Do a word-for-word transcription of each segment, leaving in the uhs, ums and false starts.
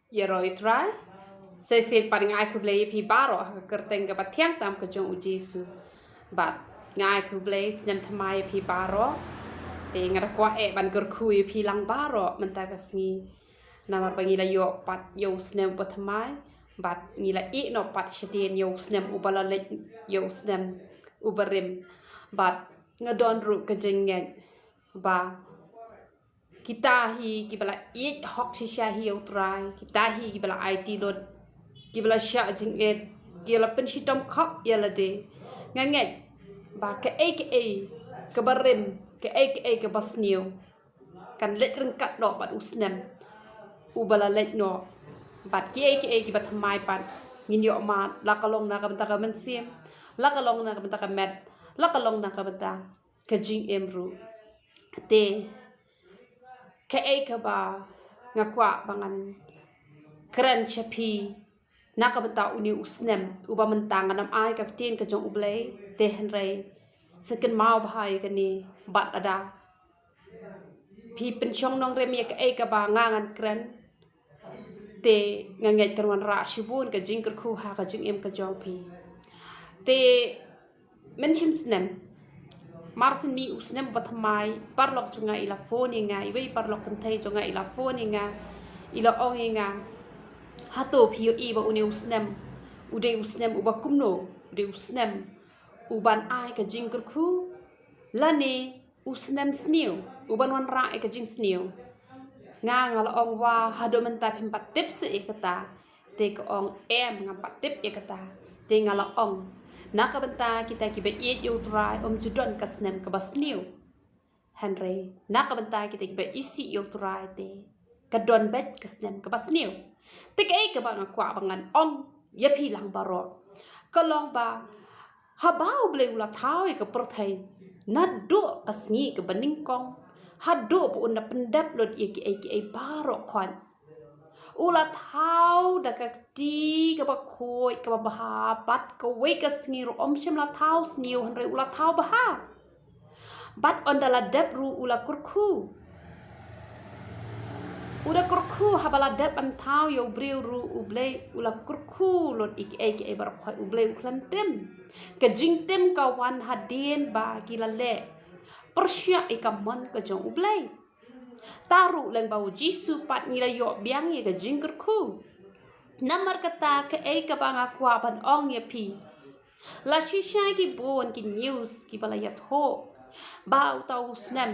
Ïaroh ïa u Trai. Shisien pat nga ai khublei ïa phi baroh ha ka kyrteng kaba thiang tam ka jong u Jisu. Bad nga ai khublei snem thymmai ïa phi baroh. Te nga da kwah eh ban kyrkhu ïa phi lang baroh mynta ka sngi. Namar ba ngi la ïoh pat ïa u snem uba thymmai bad ngi la ïeh noh pat shadien ïa u snem uba la leit, ïa u snem uba rim. Bad nga don ruh ka jingngeit ba kita hi kiba la ïeit hok shisha hi ïa u Trai, kita hi kiba la aiti lut, kiba la shah jingit, kiba la pynshitom khop ïa lade. Nga ngeit ba kaei kaei kaba rim, kaei kaei kaba sniew kan leit ryngkat noh bad u snem uba la leit noh. Bad kiei kiei kiba thymmai pat ngin ïoh mad, la ka long na ka bynta ka mynsiem, la ka long na ka bynta ka met, la ka long na ka bynta ka jingim ruh. Te kaei kaba nga kwah ba ngan kren sha phi na ka bynta une u snem uba mynta, ngan ym ai ka ktien ka jong U Blei, te hynrei sa kynmaw bha ïa kane bad lada phi pynshong nongrim ïa kaei kaba nga ngan kren, te nga ngeit kan wanrah shibun ka jingkyrkhu ha ka jingim ka jong phi. Te mynshem snem, mar shen mih u snem uba thymmai, paralok jong nga i la phone ïa nga, iwei i paralok kynthei jong nga i la phone ïa nga, i la ong ïa nga, hato phi ïohi ba une u snem u dei u snem uba kumno, u dei u snem uban ai ka jingkyrkhu lane u snem sniew uban wanrah ïa ka jingsniew? Nga, nga la ong, wa, haduh mynta phim pat tip seh ïa kata. Te ka ong, em, ngam pat tip ïa kata. Te nga la ong, na ka bynta kita kiba ïeit ïa u Trai ym ju don ka snem kaba sniew. Hynrei na ka bynta kita kiba isih ïa u Trai te ka don beit ka snem kaba sniew. Te kaei kaba nga kwah ba ngan ong ïa phi lang baroh ka long ba haba U Blei u la thaw ïa ka pyrthei, naduh ka sngi kaba nyngkong haduh ba un da pyndep lut ïa kiei kiei baroh khoit, u la thaw da ka kti kaba khuid kaba bha, bad kawei ka sngi ruh ym shym la thaw sniew, hynrei u la thaw bha. Bad ynda la dep ruh u la kyrkhu. U la kyrkhu, haba la dep ban thaw ïa u briew ruh, U Blei u la kyrkhu lut ïa kiei kiei baroh khoit, U Blei u khlem tim. Ka jingtim ka wan hadien ba ki la leh pyrshah ïa ka mon ka jong U Blei. Te ruh lyngba u Jisu pat ngi la ïoh biang ïa ka jingkyrkhu. Namar kata kaei kaba nga kwah ban ong ïa phi, la shisha ki bun ki news kiba la ïathuh ba uta u snem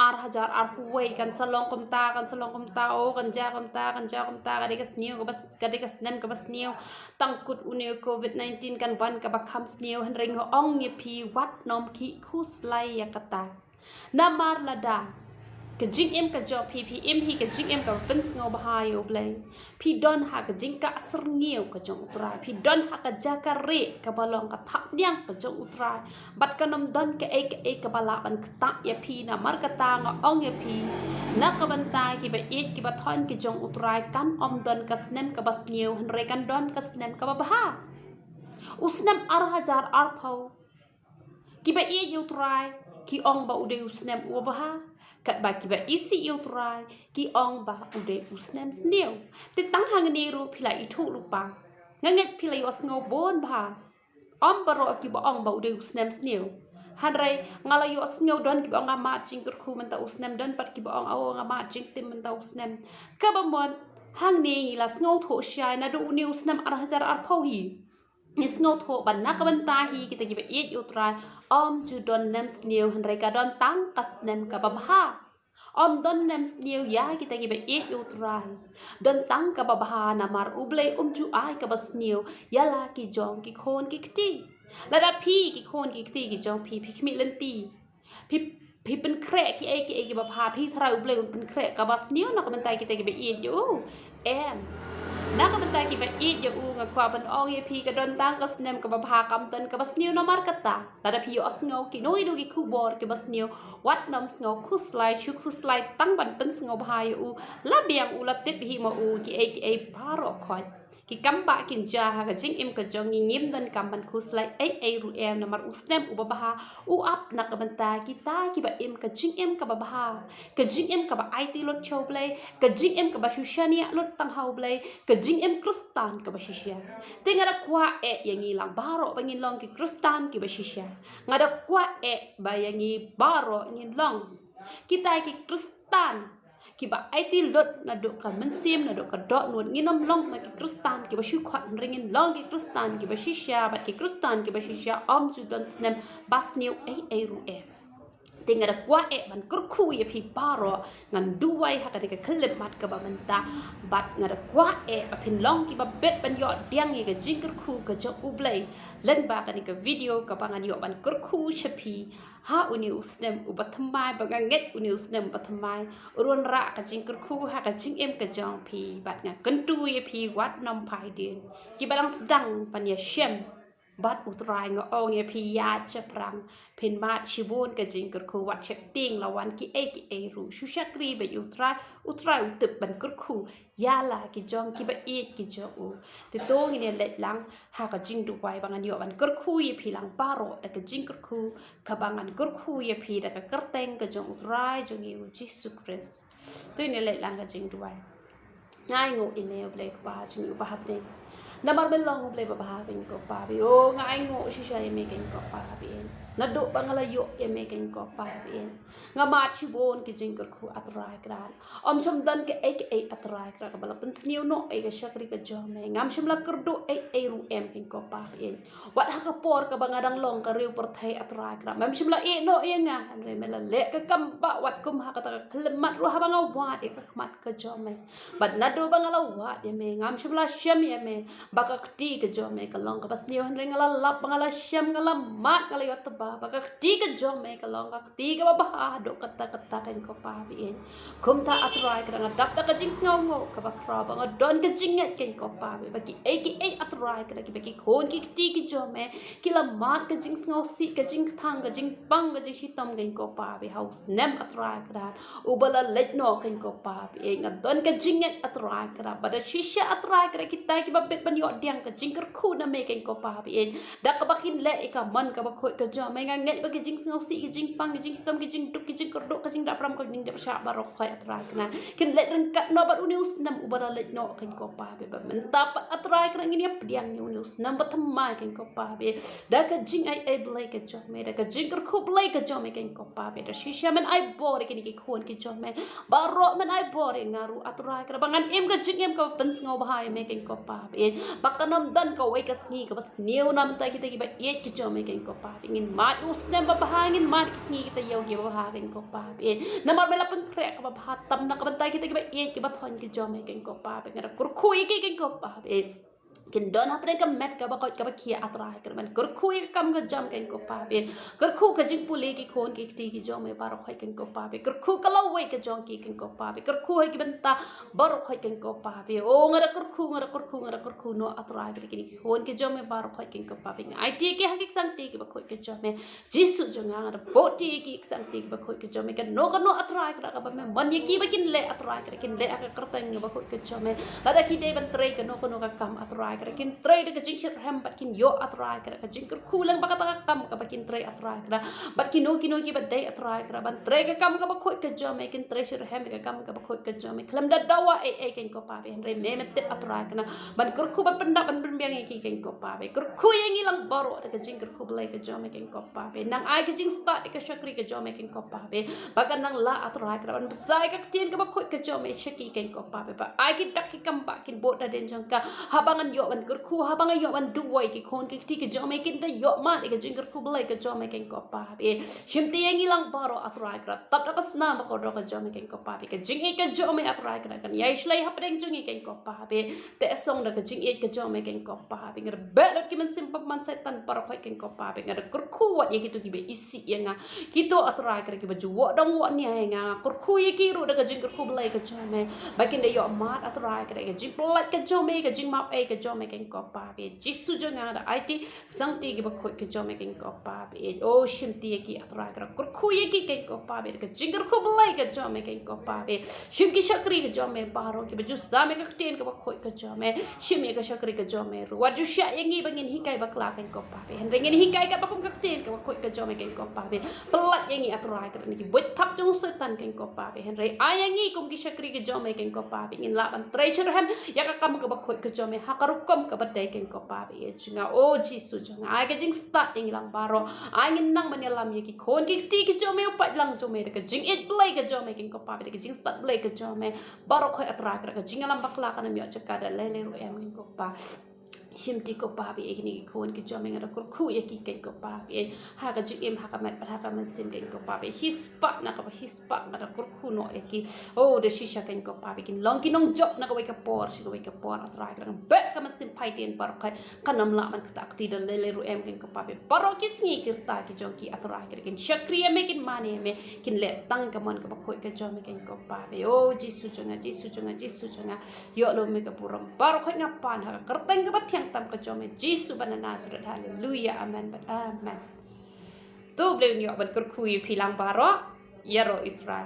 ar hajar arphew wei kan sa long kumta, kan sa long kumta, o, kan jia kumta, kan jia kumta, ka dei ka sniew kaba s-, ka dei ka snem kaba sniew. Tang kut une u covid nineteen kan wan kaba kham sniew, hynrei nga ong ïa phi, wat nym khih khuslai ïa kata. Namar lada ka jingim ka jong phi, phi im hi ka jingim kaba pynsngewbha ïa U Blei, phi don ha ka jingkah syrngiew ka jong U Trai, phi don ha ka jaka rieh kaba long ka thapniang ka jong U Trai, bad kan ym don kaei kaei kaba lah ban ktah ïa phi. Namar kata nga ong ïa phi, na ka bynta kiba ïeit kiba thoiñ ki jong U Trai, kan ym don ka snem kaba sniew, hynrei kan don ka snem kaba bha. U snem ar hajar arphew, kiba ïeit ïa U Trai ki ong ba u dei u snem uba bha, katba kiba isih ïa U Trai ki ong ba u dei u snem sniew. Te tang hangne ruh phi la ithuh lypa. Nga ngeit phi la ïohsngew bun bha. Ym baroh kiba ong ba u dei u snem sniew. Hynrei nga la ïohsngew don kiba ong nga mad jingkyrkhu mynta u snem, don pat kiba ong, o, nga mad jingtim mynta u snem. Kaba mut, hangne ngi la sngewthuh shai naduh une u snem ar hajar arphew hi. Ngi sngewthuh ba na ka bynta hi kita kiba ïeit ïa U Trai, ym ju don snem sniew, hynrei ka don tang ka snem kaba bha. Ym don snem sniew ïa kita kiba ïeit ïa U Trai. Don tang kaba bha, namar U Blei um ju ai kaba sniew ïa la ki jong ki khun ki kti. Lada phi, ki khun ki kti ki jong phi, phi khmih lynti, phi, phi pynkhreh kiei kiei kiba bha, phi tharai U Blei un pynkhreh kaba sniew na ka bynta kita kiba ïeit ïa U? Em. Na ka bynta kiba ïeit ïa U, nga kwah ban ong ïa phi, ka don tang ka snem kaba bha, kam don kaba sniew. Namar kata, lada phi ïohsngew kino kino ki khubor kiba sniew, wat nym sngew khuslai, shu khuslai tang ban pynsngewbha ïa U. La biang U, la tip hi ma U kiei kiei baroh khoit. Ki kam ba kin jia ha ka jingim ka jong ngi, ngim donkam ban khuslai ei ei ruh em, namar u snem uba bha u ap na ka bynta kita kiba im ka jingim kaba bha, ka jingim kaba aiti lut sha U Blei, ka jingim kaba shu shaniah lut tang ha U Blei, ka jingim Khristan kaba shisha. Te nga da kwah eh ïa ngi lang baroh ba ngin long ki Khristan kiba shisha. Nga da kwah eh ba ïa ngi baroh ngin long kita ki Khristan kiba aiti lut naduh ka mynsiem, naduh ka dohnud. Ngin ym long na ki Khristan kiba shu khot, hynrei ngin long ki Khristan kiba shisha, bad ki Khristan kiba shisha ym ju don snem ba sniew ei ei ruh em. Te nga da kwah eh ban kyrkhu ïa phi baroh, ngan duwai ha kane ka khyllipmat kaba mynta, bad nga da kwah eh ba phin long kiba bit ban ïoh pdiang ïa ka jingkyrkhu ka jong U Blei lyngba kane ka video kaba ngan ïoh ban kyrkhu sha phi ha une u snem uba thymmai, ba nga ngeit une u snem uba thymmai un wanrah ka jingkyrkhu ha ka jingim ka jong phi, bad nga kyntu ïa phi wat nym phai dien. Kiba dang sdang ban ïashem bad U Trai, nga ong ïa phi, ïaid shaphrang, phin mad shibun ka jingkyrkhu, wat sheptieng la wan kiei kiei ruh, shu shakri beit ïa U Trai, U Trai u tip ban kyrkhu ïa la ki jong kiba ïeit ki jong u. Te to ngin ïa leit lang ha ka jingduwai ba ngan ïoh ban kyrkhu ïa phi lang baroh da ka jingkyrkhu kaba ngan kyrkhu ïa phi da ka kyrteng ka jong U Trai jong ngi U Jisu Khrist. To ngin ïa leit lang ka jingduwai. Nga ainguh ïa me, U Blei Kpa jong ngi uba ha bneng. Namar me long U Blei ba bha, keiñ ko Pa ba ïeit. O, nga ainguh shisha ïa me, keiñ ko Pa ba ïeit. Naduh ba nga la ïoh ïa me, keiñ ko Pa ba ïeit, nga mad shibun ki jingkyrkhu, A Trai Kynrad. Ym shym don kaei kaei, A Trai Kynrad, kaba la pynsniew noh ïa ka shakri ka jong me. Ngam shym la kyrduh ei ei ruh em, keiñ ko Pa ba ïeit. Wat ha ka por kaba nga dang long ka riew pyrthei, A Trai Kynrad, mem shym la ïeh noh ïa nga, hynrei me la leh ka kam ba wat kum ha kata ka khyllipmat ruh haba nga wad ïa ka khmat ka jong me. Bad naduh ba nga la wad ïa me, ngam shym la shem ïa me ba ka kti ka jong me ka long kaba sniew, hynrei nga la lap ba nga la shem, nga la mad, nga la ïoh tba ba ka kti ka jong me ka long ka kti kaba bha haduh katta katta, keiñ ko Pa ba ïeit. Kumta, A Trai Kynrad, nga dap da ka jingsngewnguh kaba khraw ba nga don ka jingngeit, keiñ ko Pa ba ïeit, ba kiei kiei, A Trai Kynrad, kiba ki khun ki kti ki jong me ki la mad ka jingsngewsih, ka jingkthang, ka jingpang, ka jingshitom, keiñ ko Pa ba ïeit, ha u snem, A Trai Kynrad, uba la leit noh, keiñ ko Pa ba ïeit. Nga don ka jingngeit, A Trai Kynrad, ba da shisha, A Trai Kynrad, kita kiba bit ban ïoh pdiang ka jingkyrkhu na me, keiñ ko Pa ba ïeit, da kaba kin leh ïa ka mon kaba khuid ka jong me, nga ngeit ba ka jingsngewsih, ka jingpang, ka jingshitom, ka jingduk, ka jingkyrduh, ka jingdap ram, ka jingdapshah baroh khoit, A Trai Kynrad, kin leit ryngkat noh bad une u snem uba la leit noh, keiñ ko Pa ba ïeit. Bad mynta pat, A Trai Kynrad, ngin ïa pdiang ïa une u snem ba thymmai, keiñ ko Pa ba ïeit, da ka jingaiei Blei ka jong me, da ka jingkyrkhu Blei ka jong me, keiñ ko Pa ba ïeit. Da shisha men ai bor ïa kine ki khun ki jong me baroh, men ai bor ïa nga ruh, A Trai Kynrad, ba ngan im ka jingim kaba pynsngewbha ïa me, keiñ ko Pa ba ïeit, ba kan ym don kawei ka sngi kaba sniew na bynta kita kiba ïeit ki jong me, keiñ ko Pa ba ïeit. Ngin mad ïa u snem ba bha, ngin mad ïa ki sngi ki taïew kiba bha, keiñ ko Pa ba ïeit, namar me la pynkhreh kaba bha tam na ka bynta kita kiba ïeit kiba thoiñ ki jong me, keiñ ko Pa ba ïeit. Nga da kyrkhu ïa ki, keiñ ko Pa ba ïeit, kin don hapdeng ka met kaba koit kaba khiah, A Trai Kynrad, ban kyrkhu ïa ka kam ka jam, keiñ ko Pa ba ïeit. Kyrkhu ka jingpule ki khun ki kti ki jong me baroh khoit, keiñ ko Pa ba ïeit. Kyrkhu ka lawei ka jong ki, keiñ ko Pa ba ïeit. Kyrkhu ha ki bynta baroh khoit, keiñ ko Pa ba ïeit. O, nga da kyrkhu, nga da kyrkhu, nga da kyrkhu noh, A Trai Kynrad, kine ki khun ki jong me baroh khoit, keiñ ko Pa ba ïeit. Nga aiti ki ha ki ksangti kiba khuid ki jong me, Jisu jong nga. Nga da bud ïa ki ksangti kiba khuid ki jong me, kano kano, A Trai Kynrad, kaba me mon ïa ki ba kin leh, A Trai Kynrad, kin leh ha ka kyrteng kaba khuid ka jong me. Lada ki dei ban trei kano kano ka kam, A Trai Kynrad, kin trei da ka jingshitrhem bad kin ïoh, A Trai Kynrad, ka jingkyrkhu lyngba kata ka kam kaba kin trei, A Trai Kynrad. Bad kino kino kiba dei, A Trai Kynrad, ban trei ka kam kaba khuid ka jong me, kin trei shitrhem ïa ka kam kaba khuid ka jong me khlem da dawa ei ei, keiñ ko Pa ba ïeit, hynrei me, me tip, A Trai Kynrad, ban kyrkhu, ban pyndap, ban pynbiang ïa ki, keiñ ko Pa ba ïeit. Kyrkhu ïa ngi lang baroh da ka jingkyrkhu Blei ka jong me, keiñ ko Pa ba ïeit. Nang ai ka jingstad ïa ka shakri ka jong me, keiñ ko Pa ba ïeit, ba kan nang lah, A Trai Kynrad, ban bsa ïa ka ktien kaba khuid ka jong me sha ki, keiñ ko Pa ba ïeit. Ba ai ki dak ki kam ba kin bud hadien jong ka, haba ngan ïoh ban kyrkhu, haba ngan ïoh ban duwai, ki khun ki kti ki jong me kin da ïoh mad ïa ka jingkyrkhu Blei ka jong me, keiñ ko Pa ba ïeit. Shimti ïa ngi lang baroh, A Trai Kynrad, tap da ka snam ba kordor ka jong me, keiñ ko Pa ba ïeit. Ka jingïeit ka jong me, A Trai Kynrad, kan ïai shlei hapdeng jong ngi, keiñ ko Pa ba ïeit. Te song da ka jingïeit ka jong me, keiñ ko Pa ba ïeit. Nga da beh lut ki mynsiem bymman Soitan baroh khoit, keiñ ko Pa ba ïeit. Nga da kyrkhu wat ïa kito kiba isih ïa nga, kito, A Trai Kynrad, kiba ju wad dong wad nia ïa nga. Nga kyrkhu ïa ki ruh da ka jingkyrkhu Blei ka jong me, ba kin da ïoh mad, A Trai Kynrad, ka jingpyllait ka jong me, ka jingmap ei ka jong jong me keiñ ko Pa Blei. Jisu jong nga da aiti, sangti ki bakhuid ka jong me keiñ ko Pa Blei. O shimti ïa ki A Trai Kynrad, kyrkhu ïa ki keiñ ko Pa Blei. Ka jingkyrkhu Blei ka jong me keiñ ko Pa Blei. Shim ki shakri ka jong me baroh kiba ju sam ïa ka ktien kaba khuid ka jong me. Shim ïa ka shakri ka jong me ruh. Wat ju shah ïa ngi ba ngin hikai bakla keiñ ko Pa Blei. Hynrei ngin hikai katba kum ka ktien kaba khuid ka jong me keiñ ko Pa Blei. Pynlait ïa ngi A Trai Kynrad na ki buit thap jong u Soitan keiñ ko Pa Blei. Hynrei ai ïa ngi kum ki shakri ka jong me keiñ ko Pa Blei, ngin lah ban trei shitrhem ïa ka kam kaba khuid ka jong me ha ka rukom kaba dei keiñ ko Pa Blei. Ïa jong nga, o Jisu jong nga, ai ka jingstad ïa ngi lang baroh. Ai ngin nang ban ïalam ïa ki khun ki kti ki jong me, u paidlang jong me, da ka jingïeit Blei ka jong me keiñ ko Pa Blei, da ka jingstad Blei ka jong me. Baroh khoit A Trai Kynrad, ka jingïalam bakla kan ym ïoh jaka da lei lei ruh em keiñ ko Pa. Shimti ko Pa Blei, ïa kine ki khun ki jong me nga da kyrkhu ïa ki keiñ ko Pa Blei. Ha ka jingim, ha ka met bad ha ka mynsiem keiñ ko Pa Blei. Shispah na kaba shispah nga da kyrkhu noh ïa ki. O da shisha keiñ ko Pa Blei, kin long ki nongjop na kawei ka por sha kawei ka por A Trai Kynrad. Bad ka mynsiem phai dien baroh khoit kan ym lah ban ktah kti da lei lei ruh em keiñ ko Pa Blei. Baroh ki sngi ki rta ki jong ki A Trai Kynrad, kin shakri ïa me, kin mane ïa me, kin leh tang ka mon kaba khuid ka jong me keiñ ko Pa Blei. O Jisu jong nga, Jisu jong nga, Jisu jong nga. Ïoh lum me ka burom. Baroh khoit nga pan ha ka kyrteng kaba thiang tam ka jong me Jisu ba na Nasareth. Haleluia. Amen bad amen. To Blei un ïoh ban kyrkhu ïa phi lang baroh. Ïaroh ïa U Trai.